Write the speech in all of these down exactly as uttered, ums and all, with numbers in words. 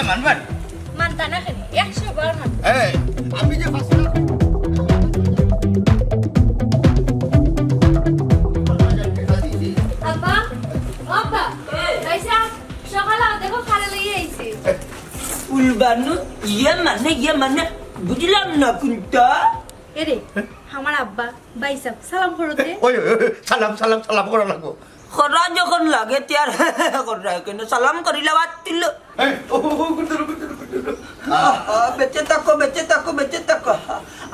মানবা নি? মানতা না কেনে? একশো বার মানতা। এই, আমি যে পাঁচ লাখ আব্বা, ও আব্বা, ভাইসাব, সকালে দেখো কারে লইয়া আইছে। ফুলবানু, ইয়ে মানে, ইয়ে মানে, বুঝলাম না কুনটা। এরে, আমার আব্বা, ভাইসাব, সালাম করো তে। ওই, ওই, ওই, সালাম, সালাম, সালাম করা লাগবো। করা যখন লাগে, তে আর করা কেনে? সালাম করিলা বাদ দিল। এই, ও, ও, ও, good, good, good, good, good. আহা, বেঁচে থাকো, বেঁচে থাকো, বেঁচে থাকো।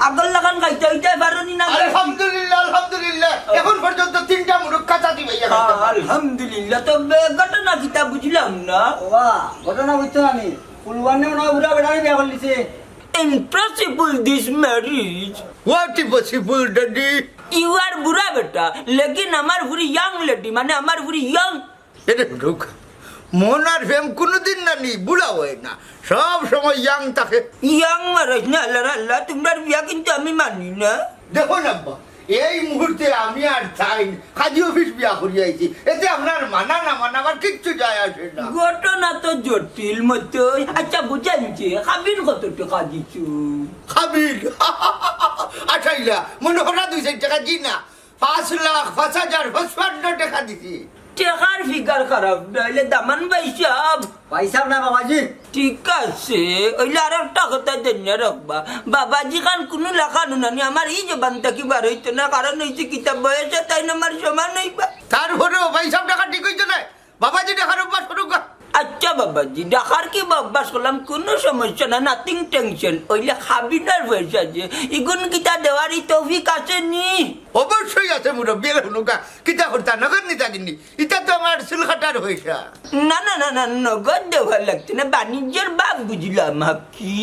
আগর লাখান খাইতে হইতে পারো নি না? আলহামদুলিল্লাহ, আলহামদুলিল্লাহ। এখন পর্যন্ত তিনটা মুরগ খাতা দিবাইয়া খাইতে পারো। আলহামদুলিল্লাহ। তবে ঘটনা কিতা বুঝলাম না। ওবা, ঘটনা বুঝছো না নি? ফুলবানু না বুড়া বেটারে বিয়া করলিছে। Impossible this marriage. What impossible, daddy? You are বুড়া বেটা, লেকিন আমার ফুরি young lady, মানে আমার ফুরি young. এরে হুনুক, মন আর প্রেম কুনুদিন না নি বুড়া হয় না, সব সময় young থাকে। Young মারাইস না, আল্লাহ আল্লাহ, তোমরার বিয়া কিন্তু আমি মানি না। দেখো না আব্বা, এই মুহূর্তে আমি আর তাইন কাজী অফিস বিয়া করিয়া আইছি, এতে আপনার মানা না মানা আমার কিচ্ছু যায় আসে না। ঘটনা তো জটিল মতই। আচ্ছা, বুঝাইছে, কাবিন কত টাকা দিছু? কাবিন? আঠাইলা, মনে করা দুই চার টাকা, জি না, পাঁচ লাখ পাঁচ হাজার পঁচপান্ন টাকা দিছি। টেকার ফিগার খারাপ না, অইলে দামান ভাইসাব। ভাইসাব না বাবাজি। ঠিক আছে, অইলে আর একটা কথা জানিয়া রাখবা, বাবাজি খান কুনু লাখান হুনানি আমার ই জবান থাকি বার অইতো না, কারণ অইছে কিতা বয়সে তাইন আমার সমান অইবা। তারপরেও ভাইসাব ডাকা ঠিক অইতো না, বাবাজি ডাকার অভ্যাস করুক গা। আচ্ছা বাবাজি, ডাকার কি বা অভ্যাস করলাম, কুনু সমস্যা না, nothing tension। অইলে কাবিনর পয়সা যে, ইগুন কিতা দেওয়ার ই তৌফিক আছে নি? অবশ্যই আছে মুরব্বি, এরে হুনুক গা, কিতা করতা, নগদ নিতা কিনি। ইতা তো আমার চুল কাটার পয়সা। না, না, না, না, নগদ দেওয়া লাগতো না, বাণিজ্যর ভাব বুঝলাম আর কি।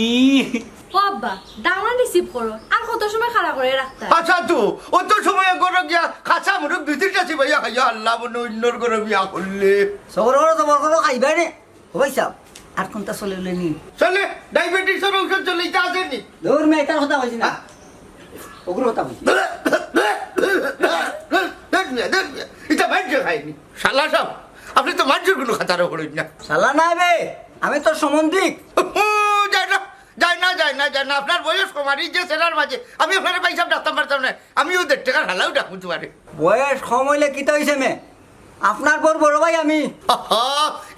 ও আব্বা, দামান receive করো, আর কত সময় খাড়া করি রাখতা? আচ্ছা তো, অত সময় ঘরো গিয়া কাঁচা মুরগ দুই তিনটা চিবাইয়া খাইয়া আল্লাহ মনে অইন্যর ঘরো বিয়া করলে। সবর করো, সবর করো, খাইবায় নে। ও ভাইসাব, আর কুনটা চলে নি? চলে, ডায়াবেটিসর ঔষধ চলে, ইতা আছে নি? দূর মে, ইতার কথা কইছি না। হ্যাঁ? ওগুর কথা কইছি। ধর মিয়া, ধর মিয়া। ইতা মাইনষে খায় নি। শালা সাব, আপনে তো মাইনষর কুনু খাতারও পড়ইন না। শালা না বে, আমি তোর সম্বন্ধিক। ও, যায় না, যায় না, যায় না, যায় না। আপনার বয়স কম, আর ই যে চেহারার মাঝে আমি আপনারে ভাইসাব ডাকতাম পারতাম না। আমি অউ দেড় টেকার হালাও ডাকমু তুমারে। বয়স কম অইলে কিতা অইছে মে? আপনার বউর বড় ভাই আমি। আহা,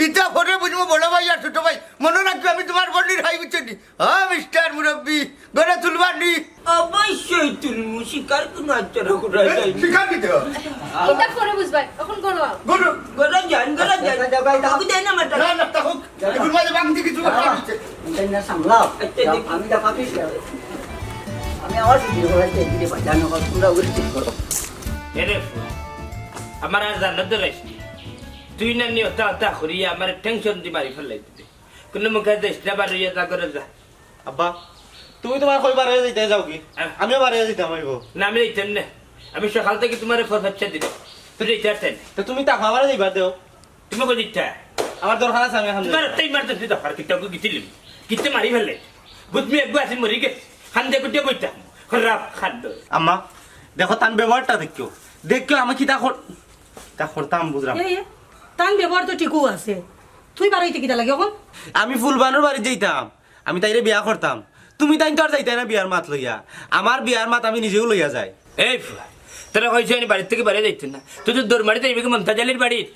ইতা পরে বুঝমু বড় ভাই আর ছোট ভাই। মনো রাখবে আমি তুমার বড়ির ভাই, বুঝছো নি? ও মিস্টার মুরব্বি, ঘরে তুলবা নি? অবশ্যই তুলমু, স্বীকার কুনু আচ্ছা না করা যায় না। স্বীকার দিতে হবে। ইতা পরে বুঝবায়, অখন ঘরো আও। ঘরো। ঘরো যাইন, ঘরো যাইন। যাও, যাও, যাও। বাবু যাইন না, মাথা। না, না, তা হোক। এগুর মাঝে বাংতি কিছু কথা হচ্ছে। এটা না সামলাও। আচ্ছা, দেখি। আমি তা পাপিস না। আমি আমার সাথে ঘরে যাই, দিদি ভাই, জানো কত তোমরা উড়ে ঠিক করো। এরে ফুয়া, আমার আর জানার দরকার নাই। তুই না নি হতা হতা করিয়া আমার টেনশন দি মারি ফেলাই দিতে। কুনু মুখে দেশ না বার অইয়া যা ঘরো যা। আব্বা, তুমি তুমার কই বার অইয়া যাইতায় যাওগি? হ্যাঁ। আমিও বার অইয়া যাইতাম অইবো। না, আমি যাইতাম না। আমি সকাল থাকি তুমারে ফরফাচ্ছা দিলাম। তুই যাইতায় পারতায় না। তো তুমি তাকো আমারে যাইবার দেও। তুমি কই যাইতায়? আমার দরকার আছে, আমি অখন যাই। তুমার একটা ইমার্জেন্সি দরকার, কিতা গো গিছিলিম। কিতা মারি ফেলে। বুঝমি একগু আছিল মরি গেছে। খান্দে কুটিয়া বইতাম। খারাপ খাদ্য। আম্মা, দেখো তান ব্যবহারটা দেখিও। দেখিও আমি কিতা কর-, কিতা করতাম বুঝরাম। এ, এ, তান ব্যবহার তো ঠিকউ আছে। তুই বার অইতে কিতা লাগে অখন? আমি ফুলবানুর বাড়িত যাইতাম। আমি তাইরে বিয়া করতাম। তুমি তাইন তো আর যাইতায় না বিয়ার মাত লইয়া। আমার বিয়ার মাত আমি নিজেউ লইয়া যাই। এই ফুয়া, তোরে কইছি নি বাড়িত থাকি বারে যাইতে না। তুই তো দৌড় মারি যাইবে কি মমতাজ আলীর বাড়িত?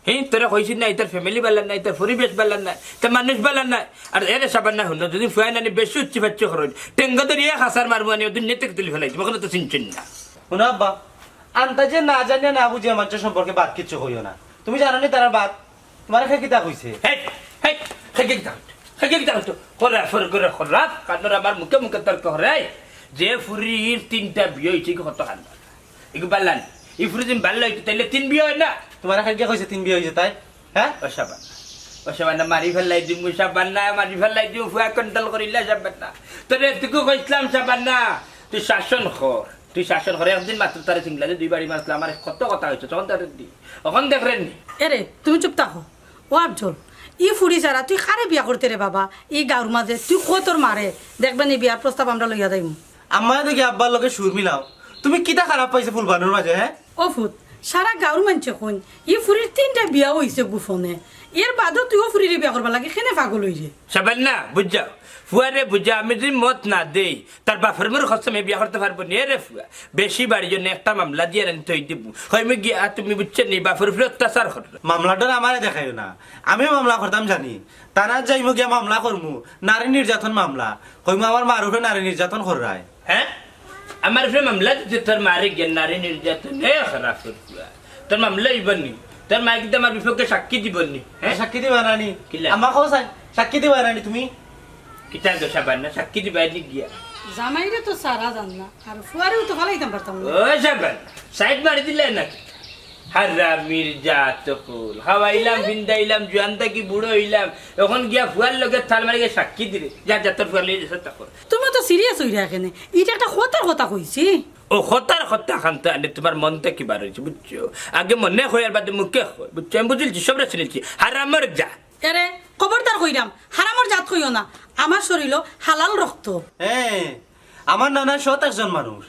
হি, তোরে কইছি না, ইতার family ভালা নায়, ইতার পরিবেশ ভালা নায়, ইতার মানুষ ভালা নায়। আর এরে সাবান না হুনো, যদি ফুয়ায় নানি বেশি উচ্চি ফাচ্চি করইন, টেঙ্গা ধরিয়া খাসার মারমু আনি, দুনিয়া থাকি তুলি ফেলাই দিমু, অখনো তো চিনছইন না। হুনো আব্বা, আন্তাজে না জানিয়া না বুঝিয়া মানষর সম্পর্কে বাদ কিচ্ছু কইও না। তুমি জানো নি তারার বাদ? তুমারে কে কিতা কইছে? হেই, হেই, কে কিতা কইছে? কে কিতা কইছে? খরাপ, খরাপ, খরাপ, খরাপ। কারণ আমার মুখে মুখে তর্ক করে। যে ফুরির তিনটা বিয়া অইছে, কি কত কান্দ। ইগু বালা নি। ই ফুরি দিন বালা অইতো, তাইলে তিন বিয়া অয় না। তুমারে কে কইছে তিন বিয়া অইছে তাই? হ্যাঁ? ও সাবান। ও সাবান, মারি ফেলাই দিমু, সাবান না, মারি ফেলাই দিমু, ফুয়া control করিলা, সাবান না। তোরে এতটুকু কইছিলাম, সাবান না, তুই শাসন কর। তুই শাসন কর, একদিন মাত্র তারে চিংলা দি দুই বাড়ি মারছিলা, আমার কত কথা কইছে, তখন তারে দি। অখন দেখরে নি। এরে, তুমি চুপ থাকো। ও আফজল, ই ফুরি ছাড়া তুই কারে বিয়া করতে রে বাবা? ই গাঁওর মাঝে তুই কও তোর মারে, দেখবে নি বিয়ার প্রস্তাব আমরা লইয়া যাইমু। আম্মায় দেখি আব্বার লগে সুর মিলাও। তুমি কিতা খারাপ পাইছো ফুলবানুর মাঝে, হ্যাঁ? ও ফুত, সারা গাঁওর মানষে কইন, ই ফুরির তিনটা বিয়া অইছে গোপনে। এর বাদও তুই অউ ফুরিরে বিয়া করবার লাগি কেনে পাগল অইরে? শাবানা, বুঝাও। ফুয়ারে বুঝাও, আমি যদি মত না দেই, তার বাপর মুর কসম, হে বিয়া করতে পারবো নি। এরে ফুয়া, বেশি বাড়িও না, একটা মামলা দিয়া আনি থই দিমু। কইমু গিয়া, তুমি বুঝছো নি, বাপর উপরে অত্যাচার করো। মামলাটা আমারে দেখাইও না, আমিও মামলা করতাম জানি। থানাত যাইমু গিয়া মামলা করমু, নারী নির্যাতন মামলা। কইমু আমার মার উপরে নারী নির্যাতন কররায়। হ্যাঁ? আমার উপরে মামলা দিছে তোর মারে গিয়া নারী নির্যাতন। এ খারাপ ফুয়া। তোর মামলা অইবো নি? তোর মায়ে কিন্তু আমার বিপক্ষে সাক্ষী দিবো নি? হ্যাঁ? সাক্ষী দিবা না নি? কিলা? আমার কথা সাক্ষী দিবা না নি তুমি? কিতা দশা বান্না সাক্ষী দিবা নি গিয়া? জামাইরে তো সারা জান না, আর ফুয়ারেও তো ফালাইতাম পারতাম না। ও শাবানা, সাইড মারি দিলে না? হারামির জাত অকল। খাওয়াইলাম, ফিন্দাইলাম, জুয়ান থাকি বুড়া অইলাম। অখন গিয়া ফুয়ার লগে তাল মারি গিয়া সাক্ষী দিরে। যা, যা, তোর ফুয়ার লগে যেতা কর। তুমি তো সিরিয়াস অইরা কেনে? ইটা একটা কথার কথা কইছি। ও কথার কথা খান তো আনে তোমার মন থাকি বার অইছে, বুঝছো? আগে মনে কয় আর বাদে মুখে কয়, বুঝছো? আমি বুঝিলছি, সবরে শুনিলছি। হারামর জাত। এরে, খবরদার কইরাম, হারামর জাত কইও না। আমার শরীলো হালাল রক্ত। হ্যাঁ, আমার নানা সৎ একজন মানুষ,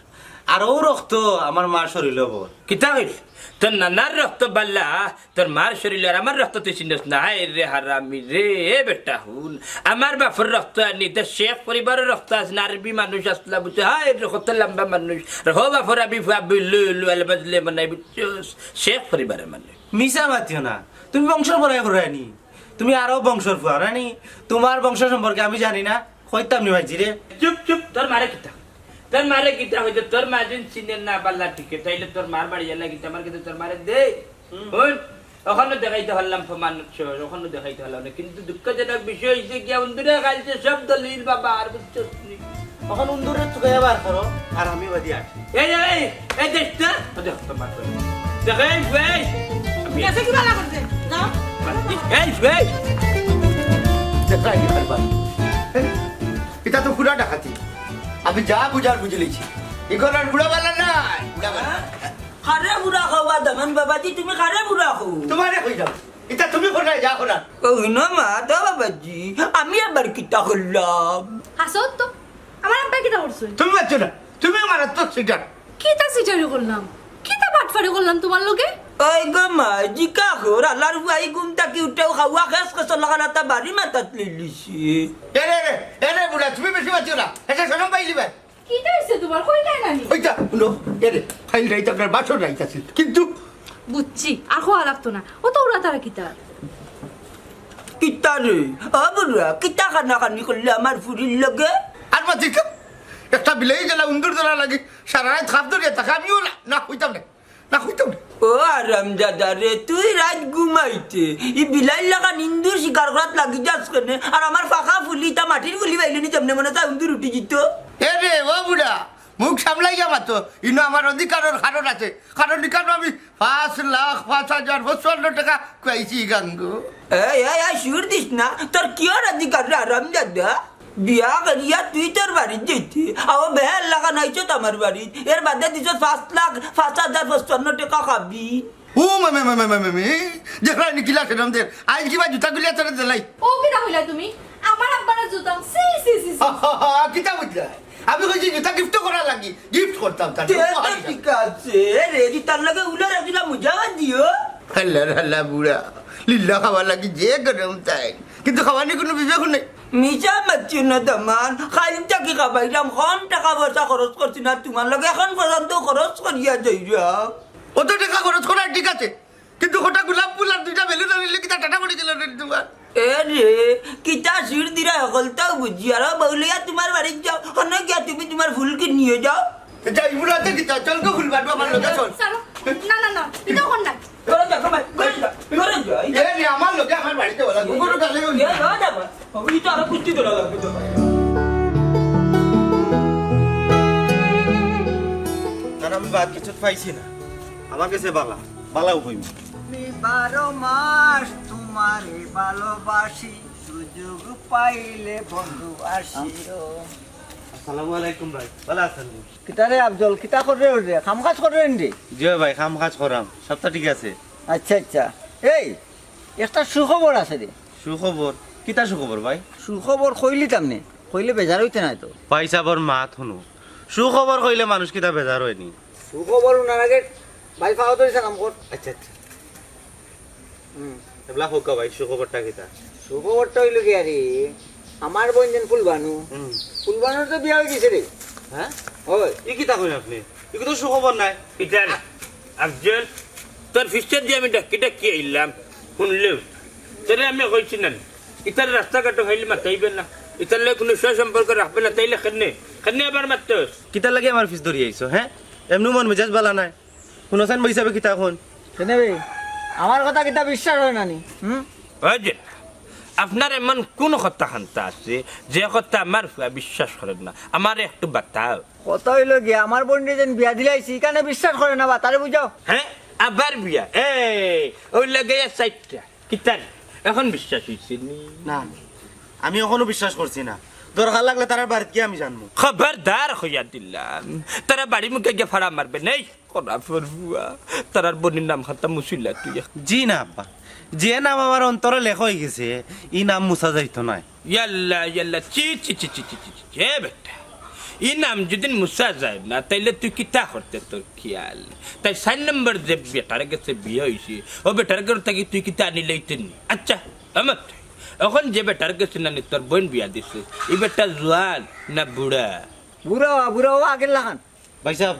আর অউ রক্ত আমার মার শরীলো বর। কিতা কইলে? তোর নানার রক্ত বালা, তোর মার শরীলো, আর আমার রক্ত তুই চিনস না। হায় রে হারামি রে, এ বেটা হুন, আমার বাপর রক্ত আনি, তোর শেখ পরিবারর রক্ত আছে না, আরবি মানুষ আছলা বুঝছো? হায় রে, কত লম্বা মানুষ। আর হো বাপর আবি ফুয়া আবি লু লু আল বাজলে বানাই বুঝছস? শেখ পরিবারর মানুষ। মিছা মাতিও না, তুমি বংশর পরাই কররায় নি। তুমি আরব বংশর ফুয়া না নি? তোমার বংশ সম্পর্কে আমি জানি না, কইতাম নি ভাইজি রে। চুপ, চুপ, তোর মারে কিতা? তোর মারে কিতা কইতে? তোর মা যদি চিনে না বালা ঠিকে, তাইলে তোর মার বাড়ি গেলে কিতা আমার কিন্তু তোর মারে দে। হুম। হুন, অখনো দেখাইতে পারলাম প্রমাণ, অখনো দেখাইতে পারলাম না, কিন্তু দুঃখজনক বিষয় অইছে গিয়া উন্দুরে খাইছে সব দলিল বাবা, আর বুঝছস নি? অখন উন্দুরে তুকাইয়া বার করো, আর আমি বাদি আছি। এই, এই, এই, এই, দেখ তো, ও দেখ তো, মার করে। দেখ, এই, এই। আমি গেছে কি বালা করছে? যাও। এই, এই। দেখ, এই, এই, এই। ইটা তো পুরা ডাকাতি। আমি যা বুঝার বুঝিলিছি। ইগুন আর বুড়া বালা নায়, বুড়া বালা। কারে বুড়া কও বা দামান বাবাজি, তুমি কারে বুড়া কও? তোমারে কইরাম। ইটা তুমি কররায়, যা করার। ও হুনো মা, তো বাবাজি, আমি আবার কিতা করলাম? হাসো তো, আমার আব্বা কিতা করছইন? তুমি মাতছো না, তুমি মারাত্মক চিটার। কিতা চিটারি করলাম? কিতা বাটফারি করলাম তোমার লগে? ওই গো মা, জিকা কর, আল্লার ফুয়াই ঘুম থাকি উঠেও খাওয়া খেস খেস লাগাল আতা বাড়ি মাথাত লইলিছি। এরে, এরে, এরে বুড়া, তুমি বেশি মাতিও না, এটা শরম পাইলিবা। কিতা অইছে তোমার? কইলায় না নি? ওইটা, হুনো, এরে, ফাইল রাইত আপনার বাসর রাইত আছিল, কিন্তু বুঝছি, আর কওয়া লাগতো না। ও তো ওরা তারা কিতা? কিতা রে? ও বুড়া, কিতা কানাকানি করলে আমার ফুরির লগে? আর মাতিস না। একটা বিলাই জ্বালা, উন্দুর জ্বালা লাগি, সারা রাইত খাপ ধরিয়া থাকে, আমিও না, না, কইতাম না, না, কইতাম না। ও আরামজাদা রে, তুই রাইত ঘুমাইতে, ই বিলাইর লাখান ইন্দুর শিকার করাত লাগি যাস কেনে? আর আমার ফাঁকা ফুলি, তা মাটির ফুলি বাইলে নি, যেমনে মনে চায় উন্দুর উঠি যিত। এ রে, ও বুড়া, মুখ সামলাইয়া মাতো, ইনো আমার অধিকারর কারণ আছে। কারণ ইখানো আমি পাঁচ লাখ পাঁচ হাজার পঁচপান্ন টেকা খুয়াইছি গাঙ্গু। এই, এই, এই, সুর দিস না, তোর কিওর অধিকার রে, আরামজাদা? বিয়া করিয়া তুই তোর বাড়িত যাইতে, আও বেহার লাগা নাইছত আমার বাড়িত, এর বাদে দিছত পাঁচ লাখ পাঁচ হাজার পঁচপান্ন টেকা খাবি। ও মে, মে, মে, দেখরায় নি কিলা সেরম দের, আইজ কিবা জুতা খুলিয়া তোরে দিলাই। ও কিতা কইলা তুমি? আমার আব্বার জুতা, ছি, ছি, ছি, ছি। কিতা বুঝলা? আমি কইছি জুতা গিফট করার লাগি, গিফট করতাম তার তে তো ঠিক আছে রে, জুতার লগে উলার একজোড়া মুজা দিও। হাল্লা, হাল্লা বুড়া, লিল্লা খাবার লাগি যে গরম তাই, কিন্তু খাবার নি কুনু বিবেক নাই। মিছা মাতিও না দামান, খালি থাকি খাবাইলাম, কম টেকা পয়সা খরচ করছি না তোমার লগে, এখন পর্যন্ত খরচ করিয়া যাইরাম। অত টেকা খরচ করা ঠিক আছে, কিন্তু কটা গোলাপ ফুল আর দুইটা বেলুন আনিলে কিতা টাটা পড়ি গেল রে তোমার? এ রে, কিতা সুর দিরা হকলতাউ বুঝি, আর বউ লইয়া তোমার বাড়িত যাও, হনো গিয়া তুমি তোমার ফুল কিনিয়া যাও। যাই বুড়াতে কিতা, চল গো ফুল বাটবো আমার লগে চল। চলো। না, না, না, এটা অখন না। ঘরে যা, ঘরে যা, ঘরে যা, ঘরে যা। এ রে, আমার লগে আমার বাড়িত ওলা, ঘরে গেলে এ, না যাবা। ওই তো আরো কুস্তি ধরা লাগবে তো। কারণ আমি বাদ কিছু পাইছি না। আমার গেছে বালা, বালাউ কইমু। আমি বারো মাস তোমারে ভালোবাসি, সুযোগ পাইলে বন্ধু আসিও। আসসালামু আলাইকুম ভাই, ভালা আছইন নি? কিতা রে আফজল, কিতা কররে ওরে? কাম কাজ কররে নি রে? জি ভাই, কাম কাজ করাম, সবতা ঠিক আছে। আচ্ছা, আচ্ছা। এই, একটা সুখবর আছে রে। সুখবর? কিতা সুখবর ভাই? সুখবর কইলিতাম নে, কইলে বেজার অইতে নায় তো। ভাইসাবর মাত হুনো, সুখবর কইলে মানুষ কিতা বেজার অয় নি? সুখবর হুনার আগে ভাই, পাও ধরি সালাম কর। আচ্ছা, আচ্ছা। হুম। এবলা কউক্কা ভাই, সুখবরটা কিতা? সুখবরটা অইলো গিয়া রে, আমার বইন যেন ফুলবানু, হুম। ফুলবানুর তো বিয়া অই গেছে রে। হ্যাঁ? অয়। ই কিতা কইন আপনে? ইগু তো সুখবর নায়। ইতার আফজল, তোর ফিস্টার দিয়া আমি ডাকি ডাকি আইলাম, হুনলেও। তোরে আমি কইছি না, ইতার রাস্তাঘাটো খাইলে মাতাইবে না, ইতার লগে কুনু সুসম্পর্ক রাখবে না, তাইলে কেনে, কেনে আবার মাতস? কিতার লাগি আমার ফিস ধরি আইছো, হ্যাঁ? এমনে মন মেজাজ বালা নায়। হুনো চাইন বইসাবে কিতা কইন। কেনে বে? আমার কথা কিতা বিশ্বাস অয় না নি? হুম? অয় যে, আপনার এমন কুন কথা খান্তা আছে, যে কথা আমার ফুয়া বিশ্বাস করের না? আমারে একটু বাতাও। কথা অইলো গিয়া, আমার বইনরে যেন বিয়া দিলাইছি, ইখানে বিশ্বাস করে না বা, তারে বুঝাও। হ্যাঁ? আবার বিয়া? এই, অউ লাগাইয়া চাইরটা। কিতা রে? এখন বিশ্বাস অইছে নি? না, আমি এখনো বিশ্বাস করছি না। দরকার লাগলে তারার বাড়িত গিয়া আমি জানমু। খবরদার কইয়া দিলাম, তারা বাড়ি মুখে গিয়া ফাড়া মারবে। নেই, করা ফুয়া, তারার বইনর নাম খান্তা মুছিলা তুই। জি না আব্বা, যে নাম আমার অন্তরে লেখা অই গেছে, ই নাম মুছা যাইতো নায়। ইয়াল্লা, ইয়াল্লা, ছি, ছি, ছি। এ বেটা, ই নাম যদি মুছা যায় না, তাইলে তুই কিতা করতে তোর খেয়াল? তাই চাইর নম্বর যে বেটার গেছে বিয়া অইছে, অউ বেটার ঘর থাকি তুই কিতা আনিলাইতে নি? আচ্ছা, আমার এখন যে বেটার গেছে নানি তোর বইন বিয়া দিছে, ই বেটা জোয়ান না বুড়া? বুড়া, বুড়া, অউ আগের লাখান। ভাইসাব,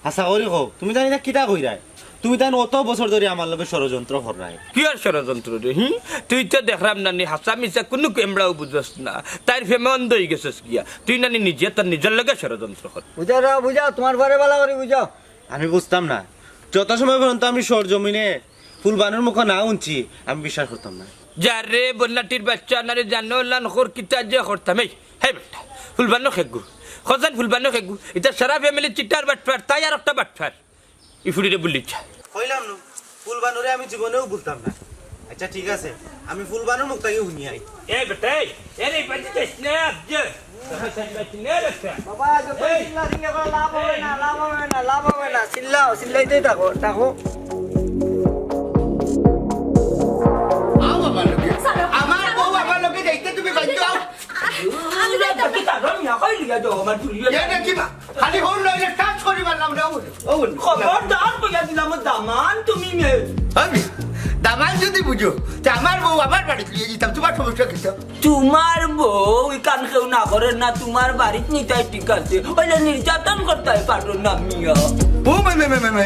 হাছা করি কও, তুমি জানি না কিতা কইরায়? তুমি তাইন অত বছর ধরি আমার লগে ষড়যন্ত্র কররায়। কিওর ষড়যন্ত্র রে, হুম? তুই তো দেখরাম নানি হাছা মিছা কুনু কেমড়াও বুঝস না। তাইর প্রেমে অন্ধ অই গেছস গিয়া। তুই নানি নিজে তোর নিজর লগে ষড়যন্ত্র কর। বুঝাও রে, বুঝাও, তুমার ফুয়ারে বালা করি বুঝাও। আমি বুঝতাম না। যত সময় পর্যন্ত আমি সরজমিনে ফুলবানুর মুখে না হুনছি, আমি বিশ্বাস করতাম না। যা রে বন্নাটির বাচ্চা, না রে জানো লান খোর কিতা যে করতাম। এই, হে বেটা, ফুলবানু খেগু। খজান ফুলবানু খেগু। ইতা সারা family চিটার বাটপার, তাই আর একটা বাটপার। ই ফুড়িরে বলিছ। কইলাম নু, ফুলবানুরে আমি জীবনেও ভুলতাম না। আচ্ছা, ঠিক আছে, আমি ফুলবানুর মুখ থাকি হুনি আই। এই বেটা, এই, এরে, এই বাজি যাস না, আজকে। বাবা, যত এই। চিল্লা চিল্লি করো, লাভ হবে না, লাভ হবে না, লাভ হবে না। চিল্লাও, চিল্লাইতেই থাকো, থাকো। আও আমার লগে। ছাড়ো। আমার বউ আমার লগে যাইতে তুমি বাধ্য হও। আমি যাইতাম না। বাকি তারও মিয়া কই লিয়া যাও আমার চুরি। এ নাকি মা? খালি হল নইলে touch করি মারলাম না, ও বলে। ও বলে। খবরদার কইয়া দিলাম, ও দামান তুমি মে। আমি? দামান যদি বুঝো, তে আমার বউ আমার বাড়িত লিয়ে যেতাম, তোমার সমস্যা কিতা? তোমার বউ ইখান কেউ না করে না, তোমার বাড়িত নিতায় ঠিক আছে, অইলে নির্যাতন করতায় পারো না মিয়া। ও মে, মে, মে, মে, মে,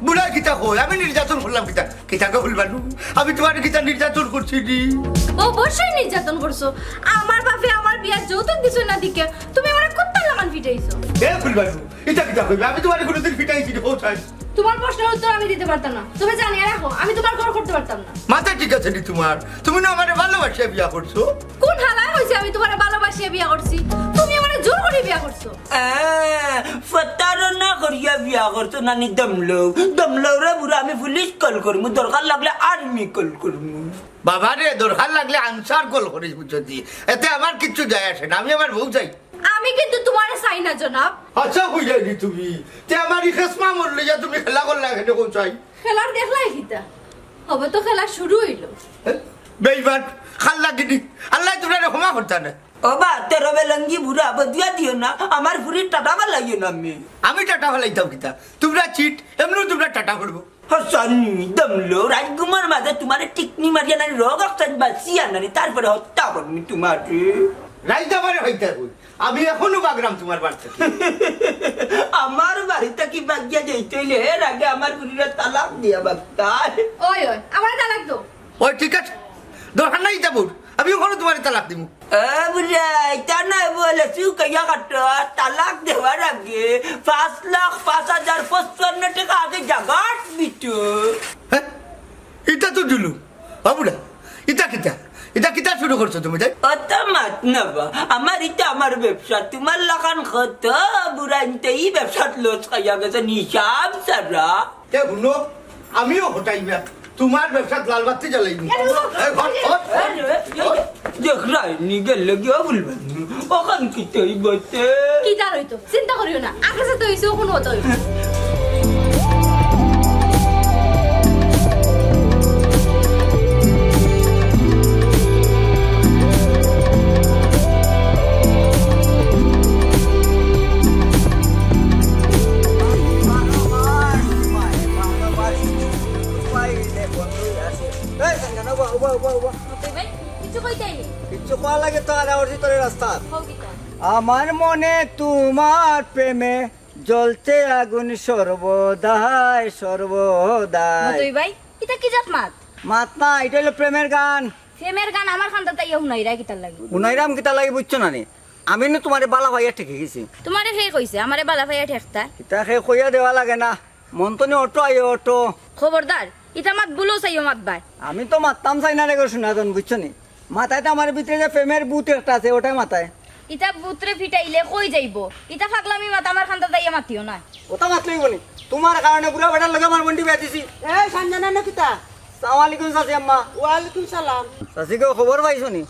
বুড়া কিতা কয়? আমি নির্যাতন করলাম কিতা? কিতা গো ফুলবানু? আমি তোমার কিতা নির্যাতন করছি নি? অবশ্যই নির্যাতন করছো। আমার বাপে আমার বিয়ার যৌতুক দিছো না দিকে, তুমি আমারে কুত্তার লাখান পিটাইছো। এ ফুলবানু, ইতা কিতা কইবে? আমি তোমারে কোনোদিন পিটাইছি নি, কোথায়? তোমার প্রশ্নের উত্তর আমি দিতে পারতাম না। তুমি জানিয়া রাখো, আমি তোমার ঘর করতে পারতাম না। মাথা ঠিক আছে নি তোমার? তুমি না আমারে ভালোবাসিয়া বিয়া করছো। কোন হালায় কইছে আমি তোমারে ভালোবাসিয়া বিয়া করছি? তুমি আমারে জোর করি বিয়া করছো। আহ, প্রতারণা করিয়া বিয়া করছো নানি দমলউ। দমলউ রে বুড়া, আমি পুলিশ call করমু, দরকার লাগলে army call করমু। বাবা রে, দরকার লাগলে আনসার call করিস, বুঝছো দি? এতে আমার কিচ্ছু যায় আসে না, আমি আমার বউ চাই। আমি কিন্তু তোমারে চাই না, জনাব। আচ্ছা, কই যাইনি তুমি? তে আমার ই খেসমা মর লইয়া তুমি খেলা করলা এখানে কোন চাই? খেলার দেখলাই কিতা? হবে তো খেলা শুরু অইলো। বেইমান, খাল লাগিনি। আল্লাহ তোমরা ক্ষমা করতা না। ও বা, তেরো বেলঙ্গি বুড়া, বদুয়া দিও না, আমার ফুড়ির টাটা ফালাইও না আমি। আমি টাটা ফালাইতাম কিতা? তোমরা চিট, এমনেও তোমরা টাটা পড়বো। হসানি, দমলউ, রাজকুমার মাঝে তোমারে টিকনি মারিয়া নাই, রগ অক্সাইড বাঁচিয়া নানি, তারপরে হত্যা করবি তোমারে। রাইত আমারে হইতে কই? আমি এখনো বাগরাম তোমার বাড়ি থাকি। আমার বাড়ি থাকি বাগিয়া যাইতে অইলে এর আগে আমার ফুড়িরে তালাক দিয়া বাগতায়। ওই, ওই, আমারে তালাক দাও। ওই, ঠিক আছে, দরকার নাই যাবো, আমি ওখানে তোমারে তালাক দিমু। এ বুড়া, ইতা নায় বলে, চুকাইয়া কাটো, তালাক দেওয়ার আগে পাঁচ লাখ পাঁচ হাজার পঁচপান্ন টাকা আগে জাগাত দিত। হ্যাঁ? ইতা তো জুলুম। ও বুড়া, ইতা কিতা? ইতা কিতা শুরু করছো তুমি, তাই? অত মাত না বা, আমার ইতা আমার ব্যবসা, তোমার লাখান কত বুড়া ইনতে ই ব্যবসাত লস খাইয়া গেছে, হিসাব ছাড়া। এ হুনো, আমিও হটাইবা। তোমার ব্যবসাত লাল বাতি জ্বালাইমু। এ, হুনো, এই, হট, হট, হট, এই, এই, হট। দেখরায় নি গেল গিয়া বলবেন। ওখান কি তুই বলতে? কিতা অইতো? চিন্তা করিও না। আকাশে তো অইছে, ওখানে হতো। লাগে তো আর আমার ভিতরে রাস্তা। আমার মনে তোমার প্রেমে জ্বলছে আগুন সর্বদাই, সর্বদাই। মতই ভাই, ইটা কি জাত মাত? মাত না, ইটা অইলো প্রেমের গান। প্রেমের গান আমার কান্দাত আইয়া হুনাইরায় কিতার লাগি? হুনাইরাম কিতার লাগি বুঝছো না নি? আমি না তুমারে বালা পাইয়া ঠেকি গেছি। তুমারে কে কইছে আমারে বালা পাইয়া ঠেকতা? ইতা কে কইয়া দেওয়া লাগে না। মন তো নি অটো আইও অটো। খবরদার, ইতা মাত ভুলেও চাইও মাতবায়। আমি তো মাততাম চাই না রে গো সোনাধন, বুঝছো নি? মাথায় তো আমার ভিতরে যে প্রেমের ভূত একটা আছে, ওটাই মাথায়। ইতা ভূতরে ফিটাইলে কই যাইবো? ইতা ফাগলামি মাত আমার কান্দাত আইয়া মাতিও না। ওটা মাতলেই বলি, তুমার কারণে বুড়া বেটার লগে আমার বইনটি বিয়া দিছি। এই সঞ্জনা না কিতা? সালাম আলাইকুম চাচি আম্মা। ওয়ালাইকুম সালাম। চাচি গো, খবর পাইছো নি?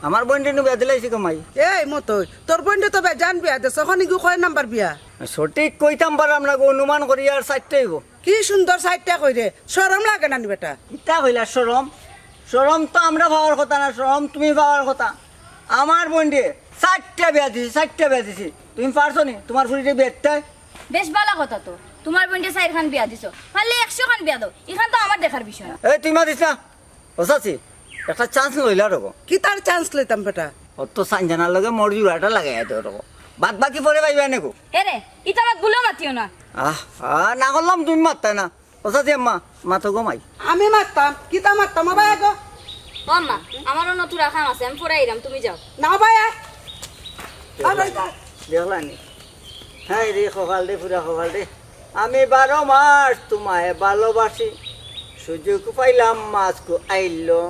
আমার বইনটি নু বিয়া দিলাইছি গো মাই। এই মতই, তোর বইনটি তো বেজান বিয়া দেছ, অখন ইগু কয় নাম্বার বিয়া? সঠিক কইতাম পারলাম না গো, অনুমান করি আর চাইরটা অইবো। কি সুন্দর চাইরটা কইরে, শরম লাগে না নি বেটা? কিতা কইলা শরম? শরম তো আমরা পাওয়ার কথা না, শরম তুমি পাওয়ার কথা। আমার বইনরে চাইরটা বিয়া দিছি, চাইরটা বিয়া দিছি। তুমি পারছো নি তুমার ফুরিরে বিয়া দিতে? বেশ বালা কথা তো, তুমার বইনরে চাইরখান বিয়া দিছো, পারলে একশো খান বিয়া দেও, ইখান তো আমার দেখার বিষয় না। এই তুই মাতিস না। ও চাচি, একটা chance লইলা রকম। কিতার chance লইতাম বেটা? অত সানজানার লগে মোর জুড়াটা লাগাইয়া দেও রকম। বাদ বাকি পরে পাইবা নে গো। এরে, ইতা মাত ভুলেও মাতিও না। আহ, আহ, না করলাম তুমি মাততায় না। ও চাচি আম্মা, মাতো গো মাই। আমি মাততাম, কিতা মাততাম ও ভাই গো? ও আম্মা, আমারও নতুরা কাম আছে, আমি পরে আইরাম, তুমি যাও। না ভাই, আয়। আয় ভাই, যা। দেখলানি? হায় রে কপাল রে, পুরা কপাল রে। আমি বারো মাস তোমায় ভালোবাসি, সুযোগ পাইলাম মাছকু আইলো,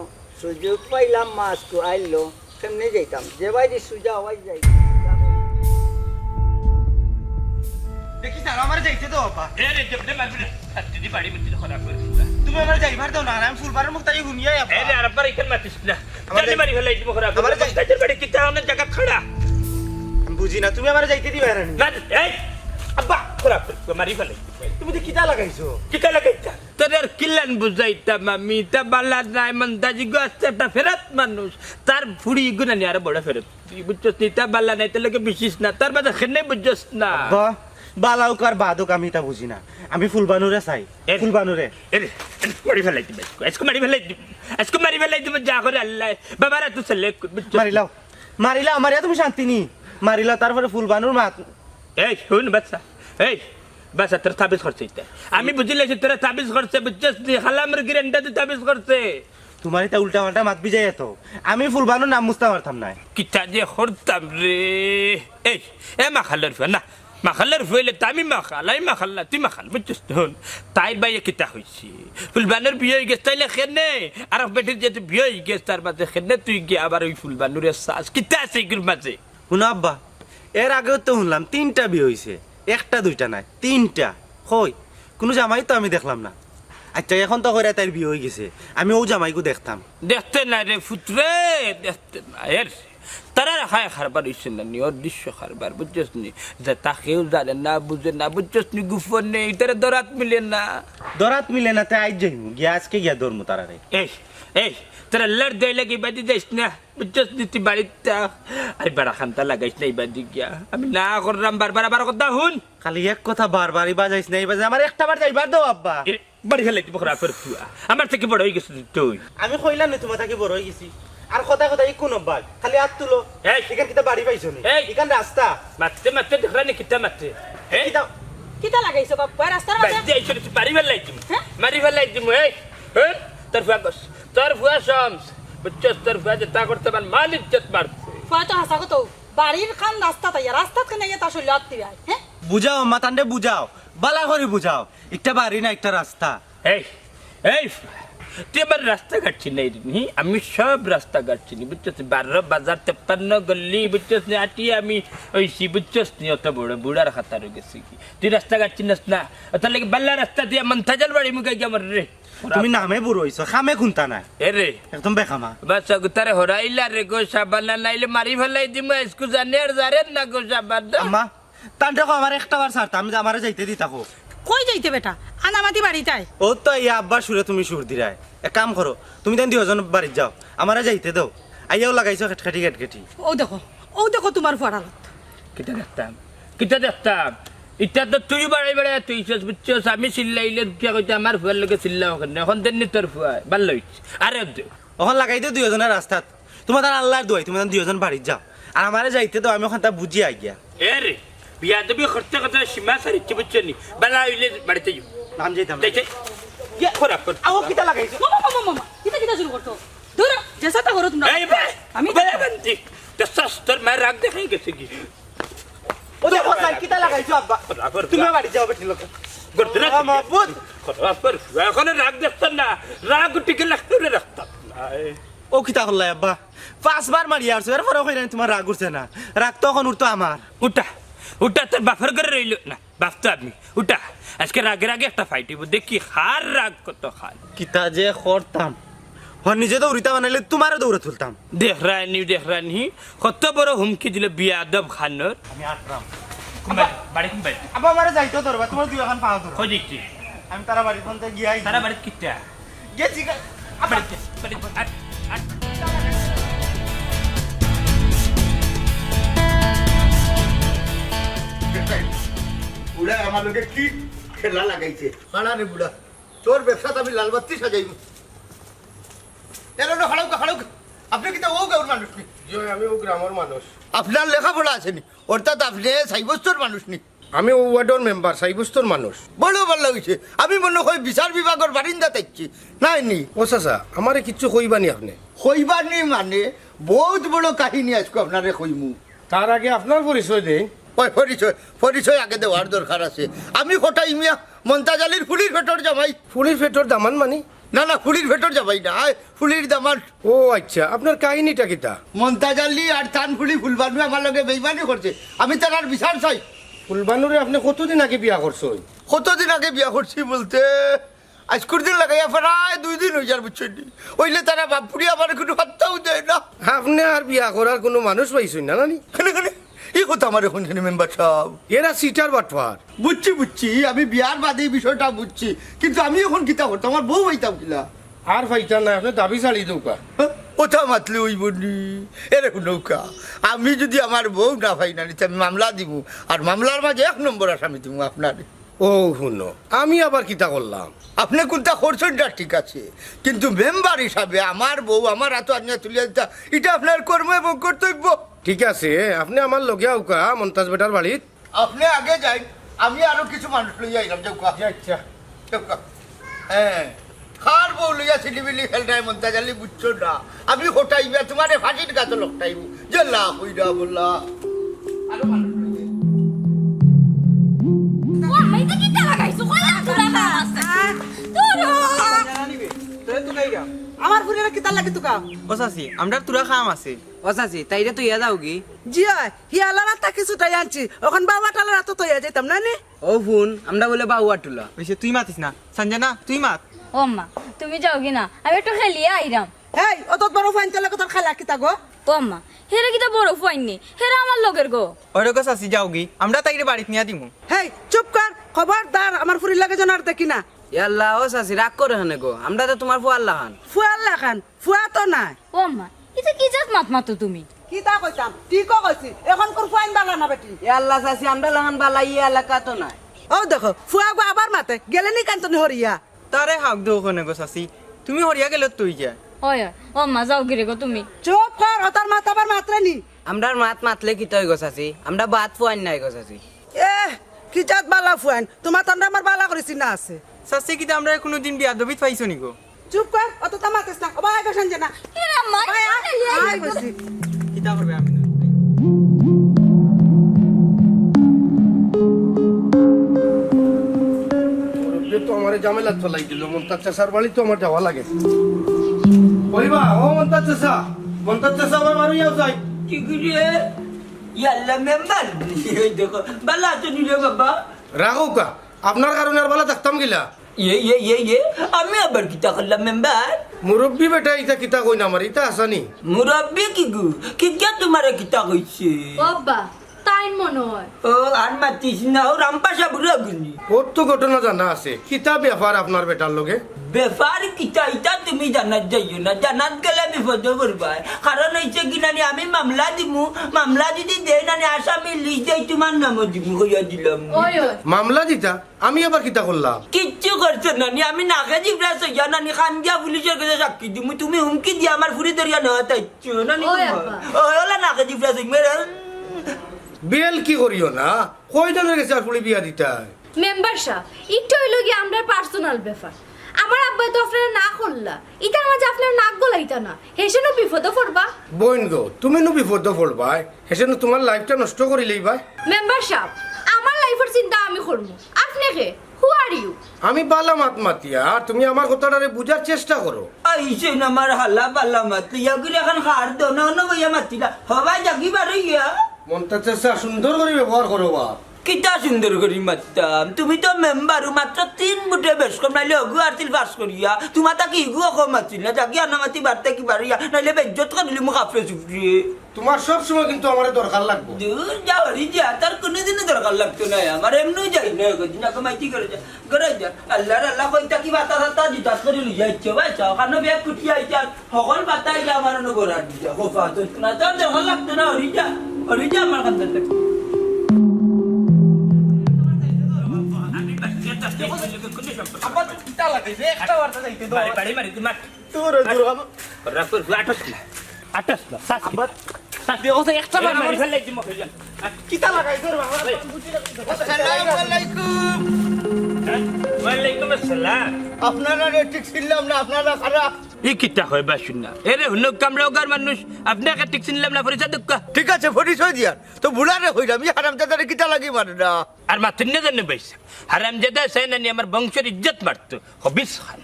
সুযোগ পাইলাম মাছকু আইলো। কেমনে যাইতাম? যে বাইদি সুজা ওবায়দি যাই। দেখি স্যার, আমারে যাইতে দেও আব্বা। এ রে, যেমনে মারবি না। আর দিদি বাড়ি মিটি খরাপ করি দিবা। তুমি আমারে যাইবার দেও না, আমি ফুলবানর মুখ তাই হুনিয়াই আব্বা। এ রে, আরব্বার ইখান মাতিস না। আমারে জানি মারি ফালাই দিমু খরাপ করি দিবা। তাইর বাড়ি কিতা অনেক জাগাত খাড়া। আমি বুঝি না, তুমি আমারে যাইতে দিবা না নি? না, এই, আব্বা, খরাপ করি দিবা, মারি ফালাই দিবা। তুমি তো কিতা লাগাইছো? কিতা লাগাইতা? তোরে আর কিলান বুঝাইতাম আমি, ইতা বালা নায়, মন্তাজি গো আস্তা একটা ফেরত মানুষ। তার ফুড়ি ইগুনা নি আরো বড় ফেরত। তুই বুঝছস নি, ইতা বালা নায়, তার লগে মিশিস না, তার বাদে খেনে বুঝছস না। আব্বা, বালা অউক আর বাদ অউক, আমি ইতা বুঝি না। আমি ফুলবানুরে চাই, এ রে, ফুলবানুরে। এ রে, এ রে, মারি ফালাই দিমু আইজকু, আইজকু মারি ফালাই দিমু, আইজকু মারি ফালাই দিমু, যা করে আল্লায়। বাবার আতো ছেলে, বুঝছস? মারিলাও, মারিলাও, মারিয়া তুমি শান্তি নি। মারিলাও, তারপরে ফুলবানুর মাত। এই, হুন বাচ্চা, এই, বাচ্চা, তোর তাবিজ করছে ইতা। আমি বুঝিলাইছি তোর তাবিজ করছে, বুঝছস নি? খালা মুরগির এন্ডা দি তাবিজ করছে। তুমার ইতা উল্টা পাল্টা মাত বিজাই এত। আমি ফুলবানুর নাম মুছতাম পারতাম নায়। কিতা যে করতাম রে। এই, এ মাখালর ফুয়া, না, মাখালর ফুয়া অইলে তো আমি মাখাল, আমি মাখাল না, তুই মাখাল, বুঝছস নি? হুন, তাইর বাইয়ে কিতা কইছে? ফুলবানুর বিয়া অইগেছে, তাইলে খেনে? আর বেটির যেহেতু বিয়া অইগেছে, তার বাদে খেনে তুই গিয়া আবার ওই ফুলবানুরে চাস? কিতা আছে ইগুর মাঝে? হুনো আব্বা, এর আগেও তো হুনলাম তিনটা বিয়া অইছে, একটা দুইটা নায়, তিনটা। কই, কুনু জামাই তো আমি দেখলাম না। আইচ্ছা, অখন তো কইরা তাইর বিয়া অইগেছে, আমি অউ জামাইগু দেখতাম। দেখতে না রে ফুতরে, দেখতে না। এর তারা রাখায় কারবার অইছে না নি, অদৃশ্য কারবার, বুঝছস নি? যেতা কেউ জানে না, বুঝে না, বুঝছস নি? গোপনে, ইতারে ধরাত মিলে না। ধরাত মিলে না, তে আইজ যাইমু, গিয়া আইজকে গিয়া ধরমু তারারে। এই, এই, তোর আল্লার দোয়াই লাগে ইবাদি যাইস না। বুঝছস নি, তুই বাড়িত থাক। আর বাড়া কান্দা লাগাইস না ইবাদি গিয়া। আমি না করলাম বারবার, আবার কথা হুন। খালি এক কথা বারবার ইবা যাইস না, ইবা যাইস না। আমার একটা বার যাইবার দেও আব্বা। এ, মারি ফালাই দিমু খরাপর ফুয়া। আমার থাকি বড় অইগেছস তুই। আমি কইলাম নি তুমার থাকি বড় অইগেছি। আর কথায় কথায় ইকুন আব্বা। খালি আত তুলো। এই। ইখান কিতা বাড়ি পাইছো নি? এই। ইখান রাস্তা। মাততে মাততে দেখরা নি কিতা মাতে। এই। কিতা? কিতা লাগাইছো বাপ্পা রাস্তার মাঝে? বাদ দে, এই ছোট বাড়ি ফালাই দিমু। হ্যাঁ? মারি ফালাই দিমু, এই। হ্যাঁ? তোর ফুয়া গস। তোর ফুয়া শামস, বুঝছস, তোর ফুয়া যেতা করছে, আমার মান ইজ্জত মারছে। ফুয়া তো হাছা কথা, বাড়ির কান রাস্তাত আইয়া, রাস্তাত কেনে আইয়া তার শরীরে আত দিবে, হ্যাঁ? বুঝাও, মাতানরে বুঝাও, বালা করি বুঝাও, একটা বাড়ি না, একটা রাস্তা। এই, এই ফুয়া, তুই আমার রাস্তাঘাট চিনাই নি, আমি সব রাস্তাঘাট চিনি, বুঝছস? বারো বাজার, তেপ্পান্ন গল্লি, বুঝছস নি? আটি আমি অইছি, বুঝছস নি? অত বড় বুড়ার খাতার গেছি কি? তুই রাস্তাঘাট চিনস না? অতার লাগি বালা রাস্তা দিয়া মন্তাজর বাড়ি মুখে গিয়া মর রে। তুমি নামে বুড়া অইছো, কামে কুন্তা নাই। এ রে। একদম বেকামা। বাস, গুতারে হরাইলা রে গো, সাবানা নাইলে মারি ফালাই দিমু, আইজকু জানে আর জারেন না গো, সাবানা। আম্মা, তানরে কও আমারে একটা বার ছাড়তা, আমি আমারে যাইতে দিতা কও। কই যাইতে বেটা? আনামাতি বাড়িত আয়। অউ তো ইয়া আব্বার সুরে তুমি সুর দিরায়। এক কাম করো, তুমি তাইন দুইজন বাড়িত যাও, আমারে যাইতে দেও। আইয়াও লাগাইছো খেটখেটি খেটখেটি। অউ দেখো, অউ দেখো তুমার ফুয়ার হালত। কিতা দেখতাম? কিতা দেখতাম? ইতা তো তুই বাড়াই বাড়াই তুই ইছস, বুঝছস? আমি চিল্লাইলে কিতা কইতে আমার ফুয়ার লগে চিল্লাও কেনে? অখন দেননি তোর ফুয়ায়, ভালা অইছে। আরে দে। অখন লাগাই দেও দুইজনে রাস্তাত। তুমার তান আল্লার দোয়াই, তুমার তান দুইজন বাড়িত যাও। আর আমারে যাইতে দেও, আমি অখানতা বুঝি আইগিয়া। এ রে, বিয়াদবি করতে করতে সীমা ছাড়িছে, বুঝছো নি? বালা অইলে বাড়িত যাইও। নাম যাইতাম না। যাইতে। ইয়া, খরাপ কর। আও, কিতা লাগাইছো? মামা, মামা, মামা, কিতা, কিতা শুরু করছো? ধরো, যেতা তা করো তুমরা। এই বে, আমি বে, বান্তি। তোর শাস্তর মায়ের রাগ দেখাই গেছে কি? ও দেখো, তাই কিতা লাগাইছো, আব্বা? খরাপ কর। তুমরা বাড়িত যাও, বেটির লগে। করতে না। মামা, বুঝ। খরাপ কর। এখনো রাগ দেখতাম না। রাগ উঠে গেলে রাখতাম না। ও কিতা করলাই, আব্বা? পাঁচবার মারিয়া আরছো, এরপরেও কইরানি তুমার রাগ উঠছে না। রাগ তো অখন উঠতো আমার। উঠা, উঠা, তোর বাপর ঘরে রইল না, বাপ তো আমি। উঠা, আজকে রাগে রাগে একটা ফাইট অইবো, দেখি কার রাগ কত খান। কিতা যে করতাম, হন নিজে দৌড়িতা বানাইলে তুমারে দৌড়ে তুলতাম। দেখরায়নি, দেখরায়নি, কত বড় হুমকি দিল বিয়াদব খানর। আমি আটরাম। বাড়ি কোন বাড়ি? আব্বা, আমারে যাইতো ধরবা, তুমার দুই অখান পাও ধরো। কই দেখছি? আমি তারা বাড়ির ফোন গিয়া আইছি। তারা বাড়িত কিতা? গেছি গা-, আব্বা। বাড়িত যা, বাড়িত যা, আট, আট। বুড়া আমার লগে কি খেলা লাগাইছে? খাড়া রে বুড়া, তোর ব্যবসাত আমি লাল বাত্তি সাজাইমু। এ রে, রে, খাড়াউকা, খাড়াউকা। আপনে কিতা অউ গাঁওর মানুষ নি? জি অয়, আমি অউ গ্রামর মানুষ। আপনার লেখাপড়া আছে নি? অর্থাৎ আপনে সাব্যস্তর মানুষ নি? আমি অউ ওয়ার্ডর মেম্বার, সাব্যস্তর মানুষ। বড় ভালা অইছে। আমি মনো কই বিচার বিভাগর বারিন্দাত আইছি। নায় নি? ও চাচা, আমারে কিচ্ছু কইবা নি আপনে? কইবা নি মানে, বউত বড় কাহিনী আইজকু আপনারে কইমু। তার আগে আপনার পরিচয় দেইন। ওই পরিচয়, পরিচয় আগে দেওয়ার দরকার আছে। আমি কটাই মিয়া মন্তাজ আলীর ফুলির পেটর জামাই। ফুলির পেটর দামান মানি? না, না, ফুলির পেটর জামাই না, আয়, ফুলির দামান। ও আচ্ছা, আপনার কাহিনীটা কিতা? মন্তাজ আলী আর তান ফুলি ফুলবানু আমার লগে বেইমানি করছে, আমি তারার বিচার চাই। ফুলবানুরে আপনে কতদিন আগে বিয়া করছইন? কতদিন আগে বিয়া করছি বলতে, আইজকুর দিন লাগাইয়া প্রায় দুই দিন অইযার, বুঝছইন নি? অইলে তারা বাপুড়ি আমারে কুনু পাত্তাউ দেয় না। আপনে আর বিয়া করার কুনু মানুষ পাইছইন না, না নি? কেনে, কেনে? ই কথা আমারে কইন কেনে মেম্বার সাব? এরা চিটার বাটপার। বুঝছি, বুঝছি, আমি বিয়ার বাদে ই বিষয়টা বুঝছি, কিন্তু আমি অখন কিতা করতাম? আমার বউ পাইতাম কিলা? আর পাইতা নায়, আপনে দাবি ছাড়ি দেউক্কা। হ্যাঁ? কথা মাতলে অইবো নি? এরে হুনউক্কা, আমি যুদি আমার বউ না পাই না নি তে আমি মামলা দিমু, আর মামলার মাঝে এক নম্বর আসামি দিমু আপনারে। ও হুনো, আমি আবার কিতা করলাম? আপনে কুনতা করছইন না ঠিক আছে, কিন্তু মেম্বার হিসাবে আমার বউ আমার আতো আনিয়া তুলিয়া দিতা, ইটা আপনার কর্ম এবং কর্তব্য। ঠিক আছে, আপনে আমার লগে আউক্কা মন্তাজ বেটার বাড়িত। আপনে আগে যাইন, আমি আরো কিছু মানুষ লইয়া আইরাম, যাউক্কা। জি, আচ্ছা। যাউক্কা। হ্যাঁ, কার বউ লইয়া ছিলিবিলি খেলরায় মন্তাজ আলী, বুঝছো না? আমি কটাই মিয়া তুমারে ফাঁসির গাছো লটকাইমু। যেলা কইরা বলা। আরো মানুষ লইয়া। ও, আমি তো কিতা লাগাইছো? কইলাম থুড়া কাম আছে। তোর তোরে তো গাইরা। আমার ফুরিরে কিতার লাগি তুকাও? ও চাচি, আমরার থুড়া কাম আছে। ও চাচি, তাইরে থইয়া যাওগি? জি অয়, হিয়ালার আত থাকি ছুটাই আনছি। অখন বাউয়া টালার আতো থইয়া যাইতাম না নি? ও হুন, আমরা বুলে বাউয়া টুলা। অইছে, তুই মাতিস না। সানজানা, তুই মাত। ও আম্মা, তুমি যাওগি না, আমি একটু খেলিয়া আইরাম। হেই, অত বড় ফুয়াইন্তর লগে তোর খেলা কিতা গো? ও আম্মা, হেরা কিতা বড় ফুয়াইন নি? হেরা আমার লগের গো। ওরে গো চাচি, যাওগি, আমরা তাইরে বাড়িত নিয়া দিমু। হেই, চুপ কর, খবরদার আমার ফুরির লগে যেন আর দেখি না। ইয়াল্লা, ও চাচি, রাগ করো কেনে গো? আমরা তো তুমার ফুয়ার লাখান। ফুয়ার লাখান? ফুয়া তো নায়। ও আম্মা, ইতা কি জাত মাত মাতো তুমি? কিতা কইতাম? ঠিকও কইছি। অখনকুর ফুয়াইন বালা না বেটি? ইয়াল্লা চাচি, আমরা লাখান বালা ই এলাকাত তো নায়। অউ দেখো, ফুয়া গো আবার মাতে, গেলে নি কান্তনি হরিয়া। তারে হাক দেও কেনে গো চাচি? তুমি হরিয়া গেলে তুই যা। অয়, অয়। ও আম্মা, যাওগি রে গো তুমি। চুপ কর, অতার মাত আবার মাতরে নি। আমরার মাত মাতলে কিতা অয় গো চাচি? আমরা বাদ ফুয়াইন নায় গো চাচি। এহ, কি জাত বালা ফুয়াইন? তুমার তানরে আমার বালা করি চিনা আছে। চাচি, কিতা আমরারে কুনুদিন বিয়াদবিত পাইছো নি গো? চুপ কর, অততা মাতিস না। ও ভাই, আয় গো সানজানা। এ আম্মা, ভাই, আয়, আয়, আয়, আয়, আয়। কইছি। কিতা করবে আমি? মুরব্বি তো আমারে ঝামেলাত ফালাই দিল। মন্তাজ চাচার বাড়ি তো আমার যাওয়া লাগে। কইবা, ও মন্তাজ চাচা, মন্তাজ চাচা আবার বারো যাও যাই। কি করে? ইয়াল্লা মেম্বার, এই দেখো, বালা আছো নি রে বাবা? রাখো কা, আপনার কারণে আর বালা থাকতাম গিলা। ইয়ে, ইয়ে, ইয়ে, ইয়ে, আমি আবার কিতা করলাম মেম্বার? মুরব্বি বেটা, ইতা কিতা কইন আমার, ইতা আসানি? মুরব্বি কি গু? কি কে তুমারে কিতা কইছে? ও আব্বা, তাইন মনো অয়। ও, আর মাতিস না, ও রামপাশা বুড়া গুনি। অত ঘটনা জানা আছে, কিতা ব্যাপার আপনার বেটার লগে? ব্যাপার কিতা, ইতা তুমি জানাত যাইও না, জানাত গেলে বিপদো পড়বায়। কারণ অইছে কি নানি, আমি মামলা দিমু, মামলা যুদি দেই নানি, আসামি লিস্ট দেই তুমার নামো দিমু, কইয়া দিলাম। ওই, ওই। মামলা দিতা? আমি আবার কিতা করলাম? কিচ্ছু কিচ্ছু করছো নানি, আমি নাকে জিফরা সইয়া নানি খান গিয়া পুলিশের কাছে সাক্ষী দিমু। তুমি হুমকি দিয়া আমার ফুরি ধরিয়া নেওয়া তাইছো নানি। ওই আব্বা। ওই ওলা নাকে জিফরা সই মেরে। বেল কি করিও না, কয়জনের গেছে আর ফুলি বিয়া দিতায়? মেম্বার সাব, ইটা অইলো গিয়া আমরার পার্সোনাল ব্যাপার। আমার আব্বায় তো আপনারে না করলা, ইটার মাঝে আপনারা নাক গলাইতা না, হেষেনউ বিপদো পড়বা। বইন গো, তুমি নু বিপদো পড়বায়, হেষেনউ তুমার লাইফটা নষ্ট করি লইবায়। মেম্বার সাব, আমার লাইফর চিন্তা আমি করমু, আপনে কে? Who are you? আমি বালা মাত মাতিয়া, আর তুমি আমার কথাটারে বুঝার চেষ্টা করো। আইছেন আমার হালা বালা মাত লইয়া, গুলি এখন খার দো, না অনো বইয়া মাতিলা, হবায় জাগি বারইয়া। মন্তাজ চাচা, সুন্দর করি ব্যবহার করো বা। কিতা সুন্দর করি মাততাম? তুমি তো মেম্বার, মাত্র তিন ভোটে বেশ কম, নাইলে অগু আরছিল পাস করিয়া। তুমার তা কি ইগু কম আছিল না? জাগি আনা মাতি বাড়তে কি বাড়িয়া, নাইলে বেইজ্জত করিলিমু কাফরে চুফরে। তুমার সব সময় কিন্তু আমারে দরকার লাগবো। দূর যা, হরি যা, তার কোনোদিনও দরকার লাগতো না। আমার এমনিও যাই না, কদিন আগে মাইতি করে যা, করে যা। আল্লাহর আল্লাহ কইতা কি বাতা সাতা জিতাস করে লইয়া ইচ্ছে, ভাই, চাও, কানো ব্যাগ কুটি আইছে, আর হকল বাতা আইলে আমার অনো গড়ার দিছে। খোফা তো না, তার দরকার লাগতো না, হরি যা, হরি যা, আমার কাছে লাগতো। আবার তো কিতা লাগাইছে, একটা বার্তা যাইতে দাও। বাড়ি, বাড়ি, বাড়ি, তুই মার। দূর, দূর, আবার। রাখো, রাখো, আটস না। আটস না, শ্বাস কি? আবার শ্বাস দেখো তো, একটা এই বার মারি আমার ফেলাই দিমু, ফেলাই। কিতা লাগাইছো রে বাবা? এই। আসসালামু আলাইকুম। হ্যাঁ? ওয়ালাইকুম আসসালাম। আপনারারে ঠিক চিনলাম না, আপনারা কারা? ই কিতা কয় বা হুনা? এরে হুনউক্কা, আমরা অগার মানুষ, আপনারে ঠিক চিনলাম না, পরিচয় দেউক্কা। ঠিক আছে, পরিচয় দিয়ার। তো বুড়ারে কইলাম, ই হারামজাদারে কিতা লাগি মারে না? আর মাতুন না জানো ভাইসাব, হারামজাদা চায় না নি আমার বংশর ইজ্জত মারতো, খবিস খান।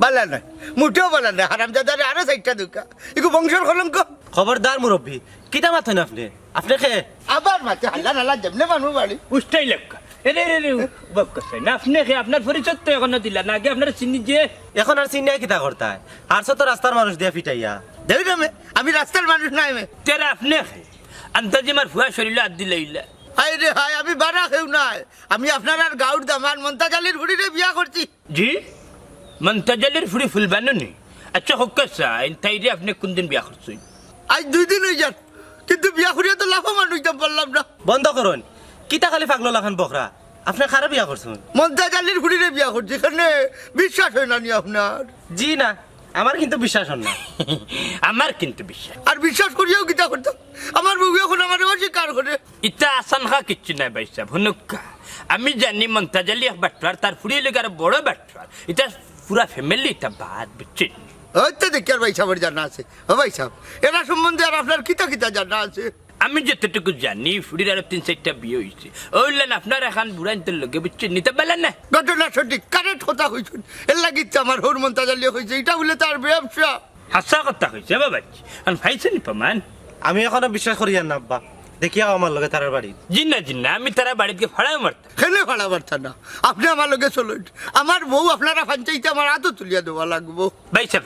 বালা নায়, মুটেও বালা নায়, হারামজাদারে আরো চাইরটা দেউক্কা। ইগু বংশর কলঙ্ক। খবরদার মুরব্বি, কিতা মাতইন আপনে? আপনে কে? আবার মাতে হাল্লা নালা যেমনে মানু বাড়ি। উষ্টাই লাগা। এরে, এরে, এরে, বাক্কা চাই না। আপনে কে? আপনার পরিচয় তো অখনো দিলা না, আগে আপনারে চিনি যে। অখন আর চিনিয়া কিতা করতায়? আর তো রাস্তার মানুষ দিয়া ফিটাইয়া। দেউরি মে, আমি রাস্তার মানুষ নায় মে। তেরা আপনে কে? আন্তাজি আমার ফুয়া শরীলো আত দিলাইলা। হায় রে হায়, আমি বারা কেউ নায়। আমি আপনারার গাউর দামান মন্তাজ আলীর ফুড়িরে বিয়া করছি। জি? মন্তাজ আলীর ফুড়ি ফুলবানু নি? আচ্ছা, হক্কা চাই, তাইরে আপনে কুনদিন বিয়া করছইন? আইজ দুই দিন অই যার, কিন্তু বিয়া করিয়া তো লাভবান অইতাম পারলাম না। বন্ধ করইন, কিতা খালি পাগলর লাখান বকরা? আপনে কারে বিয়া করছইন? মন্তাজ আলীর ফুড়িরে বিয়া করছি, কেনে বিশ্বাস অয় না নি আপনার? জি না, আমার কিন্তু বিশ্বাস অর না। আমার কিন্তু বিশ্বাস। আর বিশ্বাস করিয়াও কিতা করতাম? আমার বউয়ে অখন আমারে অস্বীকার করে। ইতা আসান খা কিচ্ছু নায় ভাইসাব, হুনউক্কা। আমি জানি মন্তাজ আলী এক বাটপার, তার ফুড়ি অইলো আরো বড় বাটপার। ইতা পুরা ফ্যামিলি ইতা বাদ, বুঝছইন? অউ তো দেখিয়ার ভাইসাবর জানা আছে। ও ভাইসাব, এরা সম্বন্ধে আর আপনার কিতা কিতা জানা আছে? আমি যতটুকু জানি, ফুড়ির আরো তিন চাইরটা বিয়া অইছে। অইলান আপনার অখান বুড়াইন্তর লগে, বুঝছইন নি? ইতা বালা নায়। ঘটনা সঠিক, কারেক্ট কথা কইছইন। এরলাগি তো আমার হউর মন্তাজ আলীয়ে কইছে, ইটা বুলে তার ব্যবসা। হাছা কথা কইছে বাবাজি। আন পাইছো নি প্রমাণ? আমি অখনো বিশ্বাস করিয়ার না আব্বা। দেখিয়াও আমার লগে তারার বাড়ি। জি না, জি না, আমি তারার বাড়িত গিয়া ফাড়া মারতাম। কেনে ফাড়া মারতা না? আপনে আমার লগে চলইন। আমার বউ আপনারা ফাঞ্চাইতে আমার আতো তুলিয়া দেওয়া লাগবো। ভাইসাব,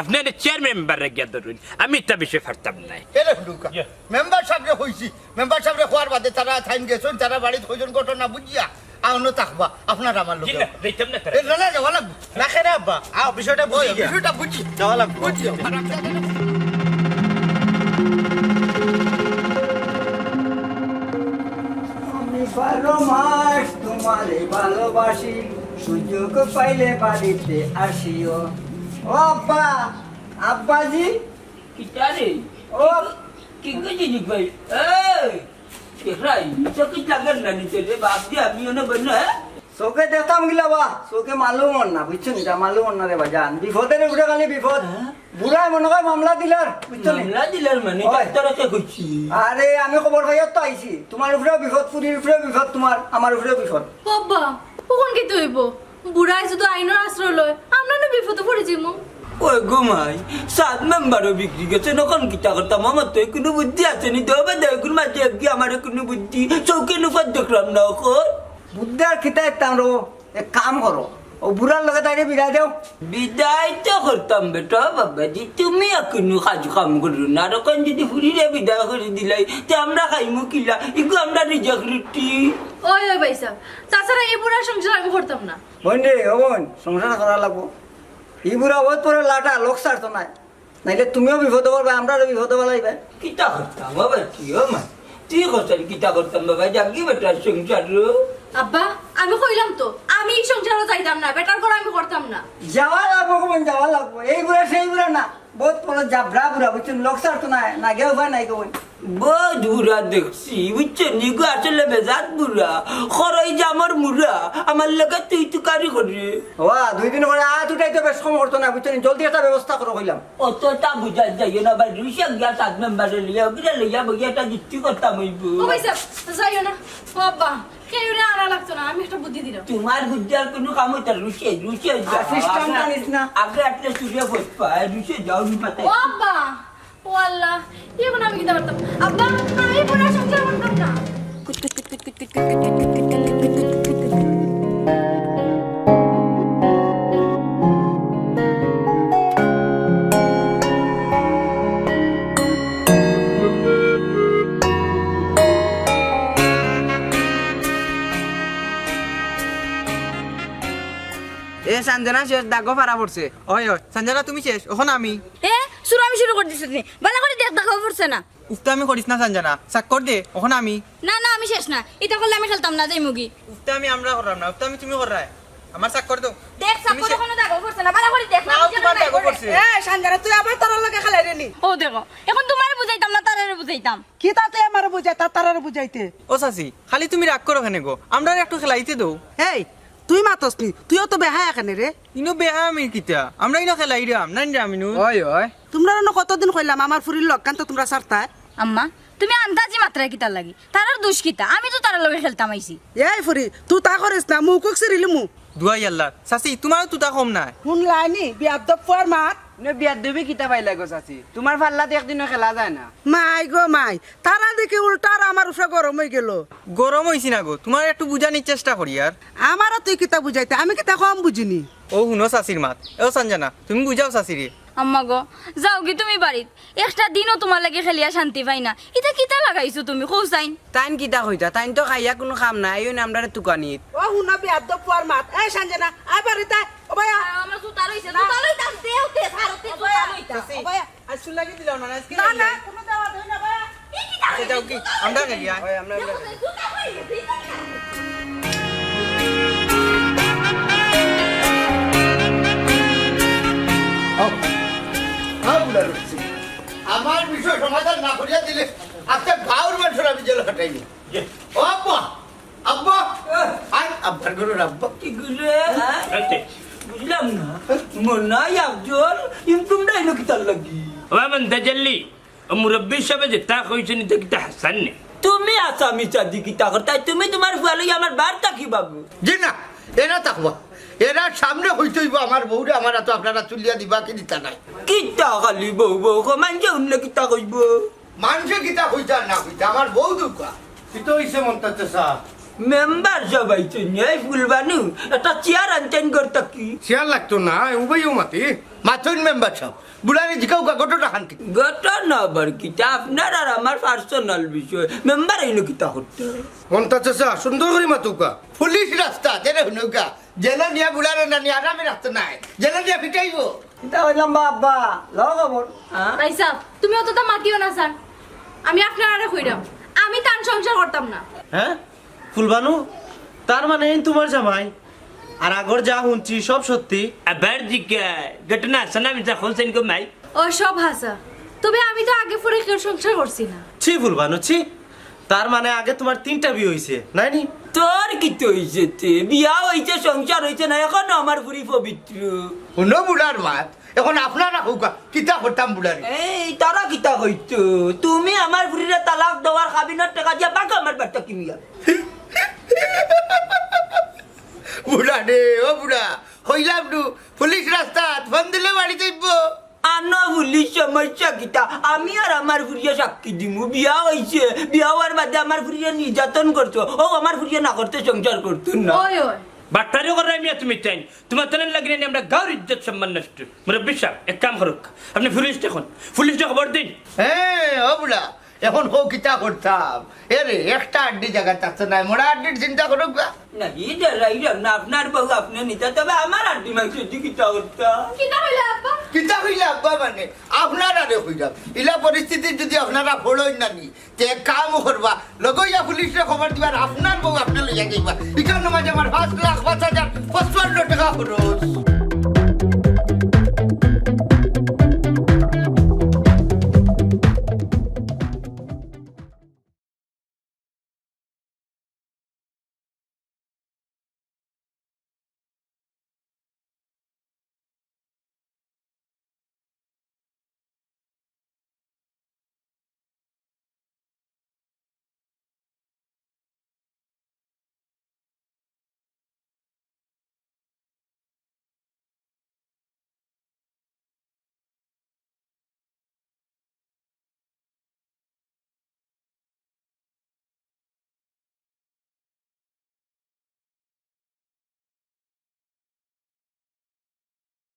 আপনে আগে চেয়ারম্যান মেম্বাররে গিয়া ধরইন, আমি ইতা বিষয়ে পারতাম নায়। এরে হুনউক্কা। ইয়া। মেম্বার সাবরে কইছি, মেম্বার সাবরে কওয়ার বাদে তারা থাইন গেছইন, তারার বাড়িত কইছইন ঘটনা বুঝিয়া, আউনো থাকবা, আপনারা আমার লগে। জি না, যাইতাম না তারা। এ, না, না, যাওয়া লাগবো। না, কেনে আব্বা? আও, বিষয়টা বুঝি ওই, গিয়া। বিষয়টা বুঝি। যাওয়া লাগবো। বুঝি, আমার রাস্তায় যেন আমি বারো মাস তোমারে ভালোবাসি, সুযোগ পাইলে বাড়িতে আসিও। ও আব্বা, আব্বাজি। কিতা রে? ও। কি কইছিস ভাই? এই, দেখরাই, চোখে লাগার না নিতে রে, বাপ দিয়ে আমি অনে বন্য, হ্যাঁ? চোখে দেখতাম গিলা বা, চোখে মালুম অর না, বুঝছো নি? ইটা মালুম অর না রে বাজান। বিপদের উপরে খালি বিপদ। হ্যাঁ? বুড়ায় মনে কয় মামলা দিলার, বুঝছো নি? মামলা দিলার মানে? ওই। ডাক্তারে কে কইছি? আরে, আমি খবর পাইয়া তো আইছি। তুমার উপরেও বিপদ, ফুড়ির উপরেও বিপদ তুমার, আমার উপরেও বিপদ। বাবা, অখন কিতা অইবো? বুড়ায় যদি আইনর আশ্রয় লয়, আমরা না বিপদো পড়ি যাইমু। ওই গো মাই, সাত মেম্বারও বিগড়ি গেছে, অখন কিতা করতাম? আমার তো কুনু বুদ্ধি আছে নি, দেও বা দেও, কুন মাঝে একদি আমার কুনু বুদ্ধি, চোখে নুফাত দেখলাম না অখন। বুদ্ধি আর কিতা দেখতাম রো, এক কাম করো, ও বুড়ার লগে তাইরে বিদায় দেও। বিদায় তো করতাম বেটা, বাবাজি, তুমি আর কুনু কাজ কাম করো না, আর অখন যদি ফুড়িরে বিদায় করি দিলাই, তে আমরা খাইমু কিলা, ইগু আমরা রিজেক্ট রুটি। ওই, ওই ভাইসাব, তাছাড়া ই বুড়ার সংসার আমি করতাম না। বইন রে, ও বইন, সংসার করা লাগবো। ই বুড়া বহুত বড় লাটা, লোক ছাড়তো নায়। নাইলে তুমিও বিপদো পড়বায়, আমরারও বিপদো ফালাইবায়। কিতা করতাম বাবা, কি ও মা? তুই করতাম কিতা করতাম বাবা, জাগি বেটার সংসার রো। আব্বা, আমি কইলাম তো, আমি ই সংসারো যাই যাইতাম না, বেটার ঘর আমি করতাম না। যাওয়া লাগবো, কমন যাওয়া লাগবো। এই বুড়া সেই বুড়া না, বহুত বড় জাবরা বুড়া, বুঝছইন? লোক ছাড়তো না, না গিয়া উপায় নাই, কমন। বহুত বুড়া দেখছি, বুঝছইন নি গো, আসলে মেজাজ বুড়া। খরই জামর মুড়া, আমার লগে তুই তুকারি করে। ওয়া, দুই দিন করে আত উঠাইতে বেশ কম করতো না, বুঝছইন নি? জলদি একটা ব্যবস্থা করো কইলাম। অতটা বুঝা যাইও না ভাই, রুশে গিয়া সাত মেম্বারে লইয়া, ওগুলা লইয়া বইয়া একটা যুক্তি করতাম অইবো। ও ভাই সাহেব, যাইও না। ও আব্বা, কেউরে আনা লাগতো না, আমি একটা বুদ্ধি দিলাম। তোমার বুদ্ধি আর কোনো কাম হইতো না, রুশে, রুশে যাও। আর সিস্টেমটা নিস না। আগে একটা চুরিয়া ফোট পায়, রুশে যাও, নি মাথায়। ও আব্বা, ও আল্লাহ, এখন আমি কিতা করতাম? আব্বা, আমি পুরা সংসার করতাম না। এ, সঞ্জনা শেষ, দাগো ফারা পড়ছে। ওই, ওই, সঞ্জনা, তুমি শেষ, অখন আমি। এ, শুরু আমি শুরু করি দিছি নি। বালা করি দেখ, দাগো পড়ছে না। উফতামি করিস না সঞ্জনা, চাক্কর দে, অখন আমি। না, না, আমি শেষ না। ইতা করলে আমি খেলতাম না, যাইমুগি। উফতামি আমরা করলাম না, উফতামি তুমি কররায়। আমার চাক্কর দেও। দেখ, তুমি চাক্কর শেষ। অখনো দাগো পড়ছে না, বালা করি দেখ না, নাও, আমি তোমার যেন দাগো নাই পড়ছে। এ, সঞ্জনা, তুই আবার তারার লগে খেলাই রে নি। ও দেখো, এখন তোমারে বুঝাইতাম না, তারারে বুঝাইতাম। কিতা তুই আমারে বুঝাইতে, তারারে বুঝাইতে? ও চাচি, খালি তুমি রাগ করো কেনে গো? আমরারে একটু খেলাইতে দেও। এই, তুই মাতস নি, তুইও তো বেহায়া কেনে রে। ইনো বেহায়া আমি কিতা? আমরা ইনো খেলাইরাম, নাইন রে আমিনু। ওই, ওই। তুমরারে নু কতদিন কইলাম আমার ফুরির লগ কান্তা তুমরা ছাড়তায়? আম্মা, তুমি আন্দাজি মাতরায় কিতার লাগি? তারার দোষ কিতা? আমি তো তারার লগে খেলতাম আইছি। এই ফুরি, তুই তা করিস না, মুখ উক ছিরিলিমু। দুয়াই আল্লাহ, চাচি, তোমারও তুতা কম নায়। হুনলায়নি, বিয়াদ্দব ফুয়ার মাত। নে বিয়াদ্দবি কিতা পাইলা গো চাচি? তোমার ফাল্লাত একদিনও খেলা যায় না। মাই গো মাই, তারা দেখি উল্টা আরো আমার উপরে গরম অইগেলো। গরম অইছি না গো, তোমারে একটু বুঝানির চেষ্টা করিয়ার। আমারও তুই কিতা বুঝাইতে, আমি কিতা কম বুঝিনি। ও হুনো চাচির মাত, ও সঞ্জনা, তুমি বুঝাও চাচিরে। আম্মা গো, যাওগি তুমি বাড়িত, একটা দিনও তোমার লাগি খেলিয়া শান্তি পাই না। ইতা কিতা লাগাইছো তুমি, কও চাইন? তাইন কিতা কইতা? তাইন তো খাইয়া কুনু কাম নাই, অইন আমরারে তুকানিত। ও হুনো বিয়াদ্দব ফুয়ার মাত। এই সঞ্জনা, আয় বাড়িত আয়। ও ভাইয়া। আমার জুতা রইছে, না। জুতা লইতাম, দেও তে, ছাড়ো তে, ও জুতা ভাইয়া। লইতাম। ও ভাইয়া, আইজ চুল লাগি দিলাও না, আইজ কি না, লাগি? না, কুনু দেওয়া দেও না, ভাইয়া। এই কিতা আচ্ছা, যাও কি? জুতা আমরা লইছে। খেলি, আয়। ওই, আমরা জুতা কই? আও। আও, বুড়া রুচি। আমার বিষয় সমাধান না করিয়া দিলে, আজকে গাঁওর মানুষের আমি জেল খাটাইনি। ও আব্বা! আব্বা! আয়, আব্বার ঘরর আব্বা। কি গুলে? হ্যাঁ? আচ্ছা। বুঝলাম না। মনাই আফজল, ইমকুম নাই নাকি তার লাগি? ও বাবা, দাজাল্লি, ও মুরব্বি সাবে যেতা কইছইন, ইতা কিতা হাছা নি? তুমি আসামি চাদি কিতা করতায়? তুমি তোমার ফুয়া লইয়া আমার বাড়িত থাকিবা গো। জি না, এরা থাকবা। এরা সামনে কইতে অইবো আমার বউরে, আমার আতো আপনারা তুলিয়া দিবা কি দিতা নায়। কিতা খালি বউ বউ কও, মানষে হুনলে কিতা কইবো? মানষে কিতা কইতা না কইতা, আমার বউ দুকা। কিতা অইছে মন্তাজ চাচা? মেম্বার সাব আইছইন, এই ফুলবানু, একটা চেয়ার আনতাইন ঘর থাকি। চেয়ার লাগতো না, উবাইও মাতি। মাতইন মেম্বার সাব, বুড়ারে জিকাউক্কা ঘটনা খান কিতা? ঘটনা আবার কিতা, আপনার আর আমার personal বিষয়। মেম্বার আইনো কিতা করতা? মন্তাজ চাচা, সুন্দর করি মাতউক্কা। পুলিশ রাস্তাত, এরে হুনউক্কা। জেলো নিয়া বুড়ারে না নিয়া আরামে রাখতো নায়। জেলো নিয়া পিটাইবো। ইতা কইলাম বা আব্বা, লও খবর। হ্যাঁ? ভাইসাব, তুমি অততা মাতিও না ছাইন। আমি আপনারারে কইরাম, আমি তান সংসার করতাম না। হ্যাঁ? ফুলবানু, তার মানে এইন তোমার জামাই? আর আগর যা হুনছি সব সত্যি? আবার জিকায়, ঘটনা হাছা না মিছা কও ছাইন গো মাই। ও সব হাছা। তবে আমি তো আগে পরে কেউর সংসার করছি না। ছি ফুলবানু, ছি। তার মানে আগে তোমার তিনটা বিয়া অইছে, নায় নি? তোর কিতা অইছে তে? বিয়া অইছে, সংসার অইছে না, এখনো আমার ফুরি পবিত্র। হুনো বুড়ার মাত, এখন আপনারা কউক্কা, কিতা করতাম বুড়ারে? এই, তারা কিতা কইতো? তুমি আমার ফুরিরে তালাক দেওয়ার কাবিনর টেকা দিয়া বাগো আমার বাড়ি থাকি মিয়া। বুড়া রে, ও বুড়া, কইলাম নু, পুলিশ রাস্তাত, ফোন দিলে বাড়ি যাইবো। আনো পুলিশ, সমস্যা কিতা? আমি আর আমার ফুরিয়ে সাক্ষী দিমু, বিয়া অইছে, বিয়া অওয়ার বাদে আমার ফুরিয়ে নির্যাতন করতো, ও আমার ফুরিয়ে না করতে সংসার করতো না। ওই, ওই। বাটপারি কররায় মিয়া তুমি তাইন, তোমার তানর লাগি নি আমরা গাঁওর ইজ্জত সম্মান নষ্ট। মুরব্বি সাব, এক কাম করউক্কা, আপনে পুলিশরে কউন, পুলিশরে খবর দিন। হ্যাঁ, ও বুড়া, এখন কও কিতা করতাম? এরে, একটা আড্ডি জাগাত থাকতো নায়, মরা আড্ডির চিন্তা করউক্কা। না, ই ডরাইরাম না, আপনার বউ আপনে নিতা, তবে আমার আড্ডি মাংস দি কিতা করতা? কিতা কইলা আব্বা? কিতা কইলা আব্বা মানে? আপনারারে কইরাম। ইলা পরিস্থিতিত যুদি আপনারা পড়ইন না নি, তে এক কাম করবা, লগে অইয়া পুলিশরে খবর দিবা, আর আপনার বউ আপনে লইয়া যাইবা। ইখানর মাঝে আমার পাঁচ লাখ পাঁচ হাজার পঁচপান্ন টেকা Abros.